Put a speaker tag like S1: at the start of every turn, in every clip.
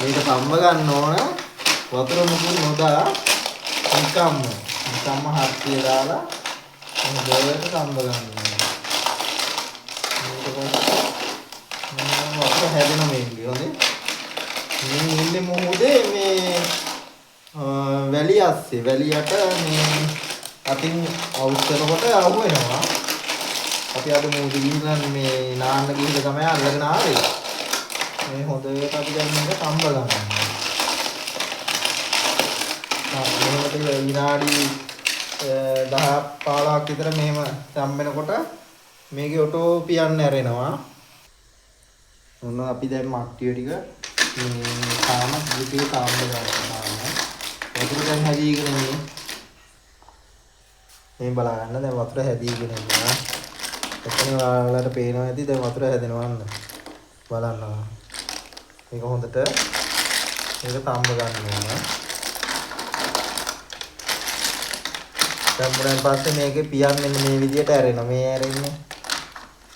S1: මේක තම්බ ගන්න ඕන වතුර මුකුත් නොදා නිකම්ම නිකම්ම හත්තිය දාලා හොඳට තම්බ ගන්න ඕන. ඊට පස්සේ වතුර හැදෙන මේකේ හොඳේ. මේ ඉන්නේ මුහුදේ මේ වැලි අස්සේ වැලියට මේ අතින් අවුස්සනකොට අහු වෙනවා. අපි අද මුහුද ගිහිල්ලා මේ නාන්න ගිහිල්ලා තමයි අල්ලගෙන ආවේ. මේ හොඳට අපි දැන් මේක තම්බ ගන්නවා. මෙහෙම ටික විනාඩි 10 15ක් විතර මෙහෙම තම්බෙනකොට මේකේ ඔටෝ පියන්න ඇරෙනවා. ඔන්න අපි දැන් මට්ටිය ටික මේ තාම ටික තම්බ ගන්නවා. වතුර දැන් හැදීගෙන ඉන්නේ. මේ බලා ගන්න දැන් වතුර හැදීගෙන ඉන්නවා. එතන ඔයාලට පේනවා ඇති දැන් වතුර හැදෙනවා අන්න. බලන්න. මේක හොඳට මේක තම්බ ගන්න ඕන. තම්බුනන් පස්සේ මේකේ පියන් මෙන්න මේ විදියට ඇරෙනවා. මේ ඇරෙන්නේ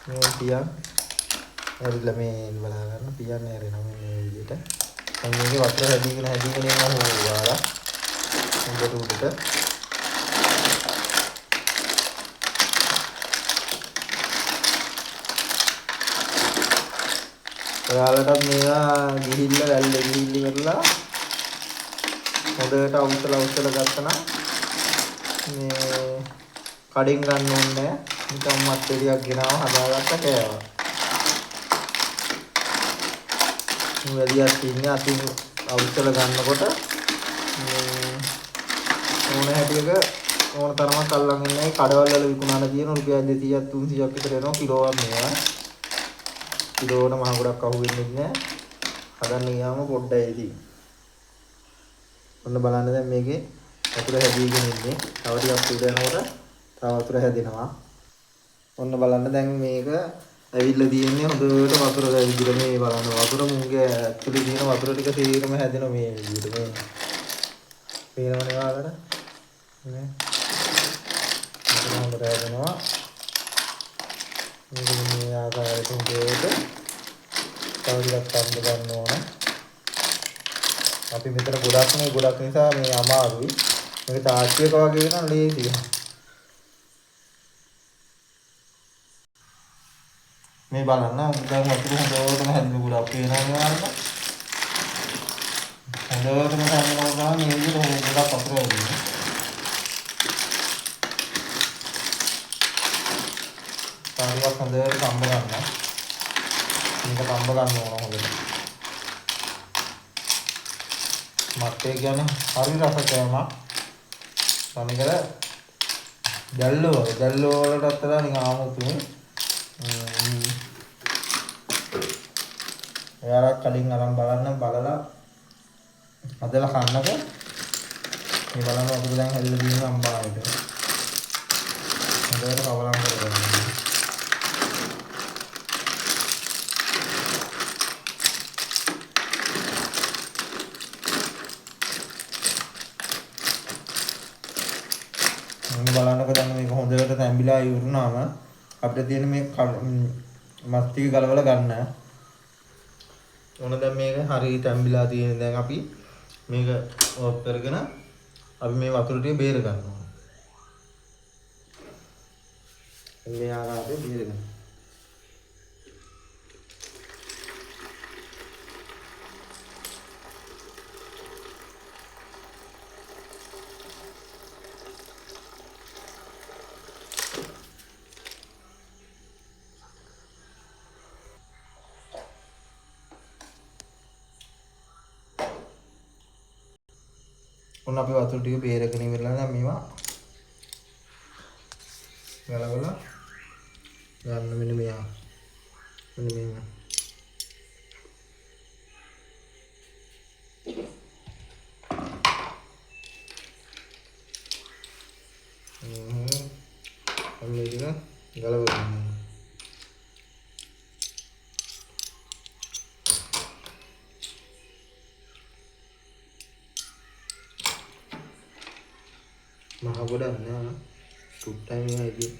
S1: මේ පියන් ඇරිලා මේ බලා ගන්න පියන් ඇරෙනවා මෙන්න මේ විදියට. දැන් මේකේ වතුර හැදීගෙන හැදීගෙන එනවා හොවාලා. හොඳට උඩට. ඔයාලටත් මේවා ගිහිල්ලා වැල්ලේ ගිහිල්ලා ඉවරලා හොඳට අවුස්සලා අවුස්සලා ගත්තා නම් මේ කඩෙන් ගන්න ඕනේ නෑ. නිකන් මත් ටිකක් ගෙනාව හදාගත්ත කෑවා. මේ වැලියක් ඉන්නේ අතින් අවුස්සලා ගන්නකොට මේ ඕන හැටියක ඕන තරමක් අල්ලන් ඉන්නේ. කඩවල් වල විකුණන තියෙන රුපියල් 200ක් 300ක් විතර එනවා කිලෝවක් මේවා. කිලෝවට මහ ගොඩක් අහු වෙන්නේ නෑ. හදන්න ගියාම පොඩ්ඩයි ඉතින්. ඔන්න බලන්න දැන් මේකේ වතුර හැදීගෙන ඉන්නේ. තව ටිකක් උඩ යනකොට තව වතුර හැදෙනවා. ඔන්න බලන්න දැන් මේක ඇවිල්ලා තියෙන්නේ හොඳට වතුර ඇවිදලා මේ බලන්න වතුර මුංගේ ඇතුලේ තියෙන වතුර ටික සේරම හැදෙනවා මේ විදිහට. මේ පේනවනේ ඔයාලට නේ. වතුර හොඳට හැදෙනවා. මේක මේ ආකාරයට හොඳට තව ටිකක් තම්බ ගන්න ඕන. අපි මෙතන ගොඩක් නේ ගොඩක් නිසා මේ අමාරුයි. මේක තාච්චියක වගේ නම් ලේසියි. මේ බලන්න දැන් වතුර හොඳටම හැදෙන ගොඩක් පේනවා නේ ඔයාලට. හොඳටම හැදෙනවා තමයි මේ විදිහට ගොඩක් වතුර හැදෙන්නේ. තව ටිකක් හොඳට තම්බ ගන්න. මේක තම්බ ගන්න ඕන හොඳට. මත්තේ කියන්නේ හරි රස කෑමක්. තනිකර දැල්ලෝ වගේ. දැල්ලෝ වලටත් වඩා නිකන් ආමුතුනේ. ඔයාලා කලින් අරන් බලන්න බලලා හදලා කන්නකෝ. මේ බලන්න වතුර දැන් හැදලා තියෙන අම්බාරෙට. හොඳට කවලම් කරගන්න. ඔන්න බලන්නකෝ දැන් මේක හොඳට තැඹිලා ඉවරුනාම අපිට තියෙන මේ මස් ටික ගලවලා ගන්න. ඔන්න දැන් මේක හරිය තැඹිලා තියෙන. දැන් අපි මේක ඔෆ් කරගෙන අපි මේ වතුර ටික බේර ගන්නවා. මේ ආකාරයට බේර ගන්න. ඔන්න අපි වතුර ටික බේරගෙන ඉවරලා දැන් මේවා ගලවලා ගන්න. මෙන්න මෙයා. මෙන්න මෙයා. ඔන්න මේ ටික ගලව ගන්න. මහ ගොඩක් නෑ සුට්ටයි මේවා ඉතින්.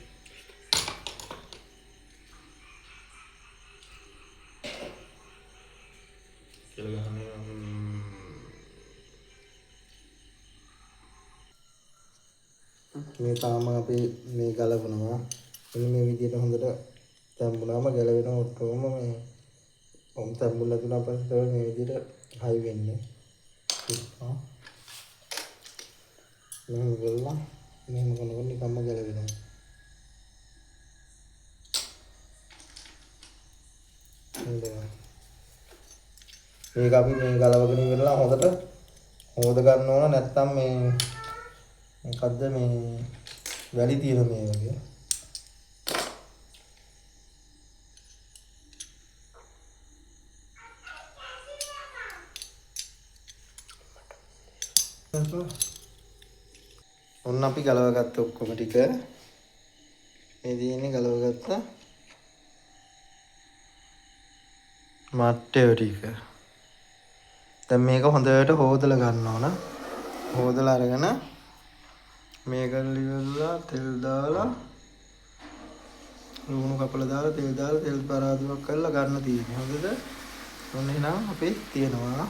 S1: කියලා ගහන්නේ මේ තාම අපි මේ ගලවනවා. මෙන්න මේ විදිහට හොඳට තැඹුණාම ගැලවෙනවා ඔක්කොම. මේ ඔම් තැඹුල්ලා තුනක් පස්සේ තමයි මේ විදිහට හයි වෙන්නේ. මෙහෙම කරලා මෙහෙම කරනකොට නිකම්ම ගැලවෙනවා. මේක අපි මේ ගලවගෙන ඉවරලා හොඳට හොද ගන්න ඕන, නැත්තම් මේ මොකද්ද මේ වැලි තියෙන මේ වගේ. ඔන්න අපි ගලවගත්ත ඔක්කොම ටික මේ තියෙන්නේ ගලවගත්ත මට්ටේ ටික. දැන් මේක හොඳට හොදලා ගන්න ඕන. හොදලා අරගෙන මේක ඉවරලා තෙල් දාලා ලුණු කපලා දාලා තෙල් දාලා තෙල් පරාදුවක් කරලා ගන්න තියෙන්නේ. හොඳද? ඔන්න එහෙනම් අපි තියනවා.